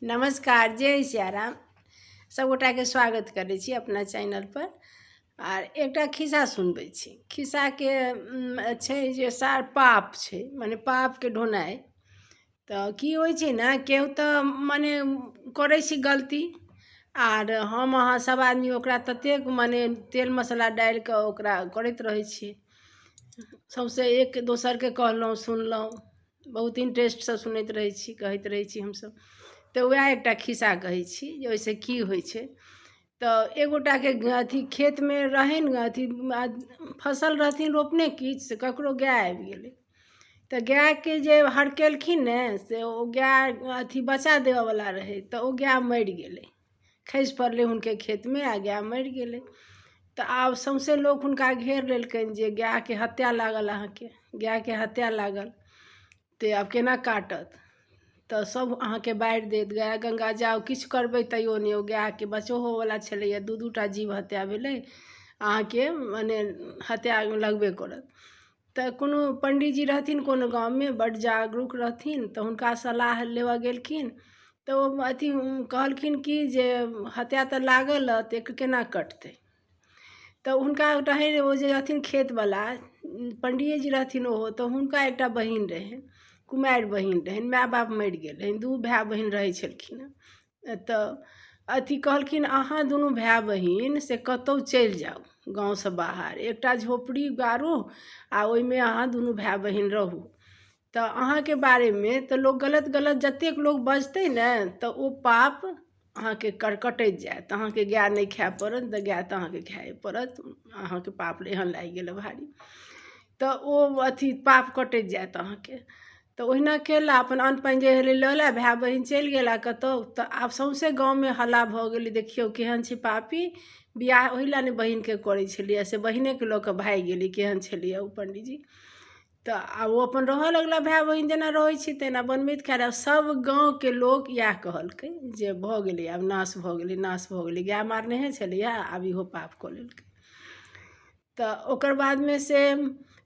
नमस्कार, जय सियाराम। सभगोटाके स्वागत करै छी अपना चैनलपर। आर एकटा खिस्सा सुनबै छी। खिस्साके छै जे सार पाप छै, मने पापके ढोनाइ। तऽ की होइ छै ने, केओ तऽ मने करै छै गलती, आर हम अहाँ सभ आदमी ओकरा ततेक मने तेल मसाला डालिकऽ ओकरा करैत रहै छियै। सौँसे एक दोसरके कहलहुँ सुनलहुँ, बहुत इन्टरेस्टसँ सुनैत रहै छी, कहैत रहै छी हमसभ। तऽ उएह एकटा खिस्सा कहै छी जे ओहिसँ की होइ छै। तऽ एक गोटाके अथी खेतमे रहनि, अथी फसल रहथिन रोपने किछु, से ककरो गाय आबि गेलै। तऽ गायके जे हरकेलखिन ने, से ओ गाय अथी बच्चा देबयवला रहै, तऽ ओ गाय मरि गेलै, खसि पड़लै हुनके खेतमे आ गाय मरि गेलै। तऽ आब सौँसे लोक हुनका घेर लेलकनि जे गायके हत्या लागल, अहाँके गायके हत्या लागल, तऽ आब केना काटत? तऽ सभ अहाँके बारि देत, गाय गङ्गा जाउ, किछु करबै तैयो नहि। ओ गायके बचो होवऽवला छलैए, दू दू टा जीव हत्या भेलै, अहाँके मने हत्या लगबे करत। तऽ कोनो पण्डीजी रहथिन कोनो गाममे, बड्ड जागरूक रहथिन, तऽ हुनका सलाह लेबऽ गेलखिन। तऽ ओ अथी कहलखिन कि जे हत्या तऽ लागल हँ, तऽ केना कटतै? तऽ हुनका रहनि, ओ जे रहथिन खेतवला पण्डिये जी रहथिन ओहो, तऽ हुनका एकटा बहिन रहनि, कुमारि बहिन रहनि, माय बाप मरि गेल रहनि, दू भाय बहिन रहै छलखिन हँ। तऽ अथी कहलखिन, अहाँ दुनू भाय बहिन से कतहु चलि जाउ गाँवसँ बाहर, एकटा झोपड़ी गाड़ू आ ओहिमे अहाँ दुनू भाय बहिन रहू। तऽ अहाँके बारेमे तऽ लोक गलत गलत जतेक लोक बजतै ने, तऽ ओ पाप अहाँके कटैत जायत। अहाँके गाय नहि खाय पड़त तऽ गाय तऽ अहाँके खाए पड़त, अहाँके पाप एहन लागि गेल भारी। तऽ ओ अथी पाप कटैत जायत अहाँके। तऽ ओहिना केला, अपन अन्न पानि जे भेलै लऽ ला, भाय बहिन चलि गेला कतहु। तऽ आब सौँसे गाँवमे हल्ला भऽ गेलै, देखियौ केहन छै पापी, बियाह ओहि लए नहि बहिनके करै छलियै, से बहिनेके लऽ कऽ भागि गेलै, केहन छलैए ओ पण्डीजी। तऽ आब ओ अपन रहऽ लगला भाय बहिन जेना रहै छै तेना बनबैत खाइत। आब सभ गाँवके लोक इएह कहलकै जे भऽ गेलै, आब नाश भऽ गेलै, नाश भऽ गेलै, गाय मारनेहे छलैए, आब इहो पाप कऽ लेलकै। तऽ ओकर बादमे से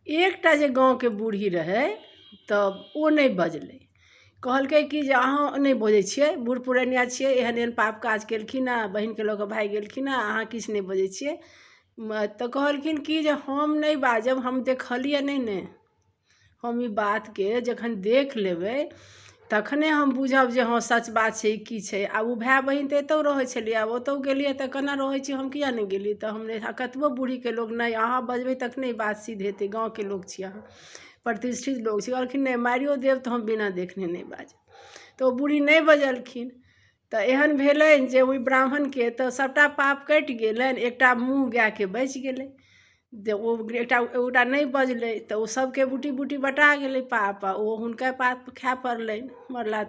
एकटा जे गाँवके बूढ़ी रहै, तऽ ओ नहि बजलै। कहलकै कि जे अहाँ नहि बजै छियै, बूढ़ पुरनिया छियै, एहन एहन पाप काज केलखिन हँ, बहिनके लऽ कऽ भागि गेलखिन हँ, अहाँ किछु नहि बजै छियै। तऽ कहलखिन कि जे हम नहि बाजब, हम देखलियै नहि ने, हम ई बातके जखन देख लेबै तखने हम बुझब जे हँ सच बात छै की छै। आब ओ भाय बहिन तऽ एतहु रहै छलियै, आब ओतहु गेलियै तऽ केना रहै छी, हम किएक नहि गेलियै? तऽ हम नहि, कतबो बूढ़ीके लोक नहि, अहाँ बजबै तखने ई बात सिद्ध हेतै, गाँवके लोक छी अहाँ, प्रतिष्ठित लोक छी। कहलखिन नहि, मारियो देब तऽ हम बिना देखने नहि बाजब। तऽ ओ बूढ़ी नहि बजलखिन। तऽ एहन भेलनि जे ओहि ब्राह्मणके तऽ सभटा पाप कटि गेलनि, एकटा मुँह गायके बचि गेलै, जे ओ एकटा एगोटा नहि बजलै, तऽ ओ सभके बूटी बूटी बँटा गेलै पाप, आ ओ हुनका पाप खाय पड़लनि मरला।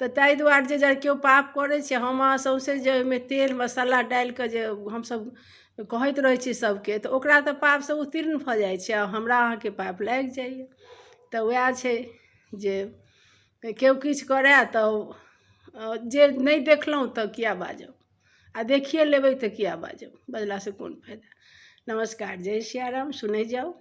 तऽ ताहि दुआरे जे जँ केओ पाप करै छै, हम अहाँ सौँसे जे ओहिमे तेल मसाला डालिकऽ जे हमसभ कहैत रहै छियै सभके, तऽ ओकरा तऽ पापसँ उत्तीर्ण भऽ जाइ छै आ हमरा अहाँके पाप लागि जाइए। तऽ उएह छै जे केओ किछु करय तऽ जे नहि देखलहुँ तऽ किया बाजब, आ देखिए लेबै तऽ किया बाजब, बजलासँ कोन फायदा? नमस्कार, जय सियाराम, सुनै जाउ।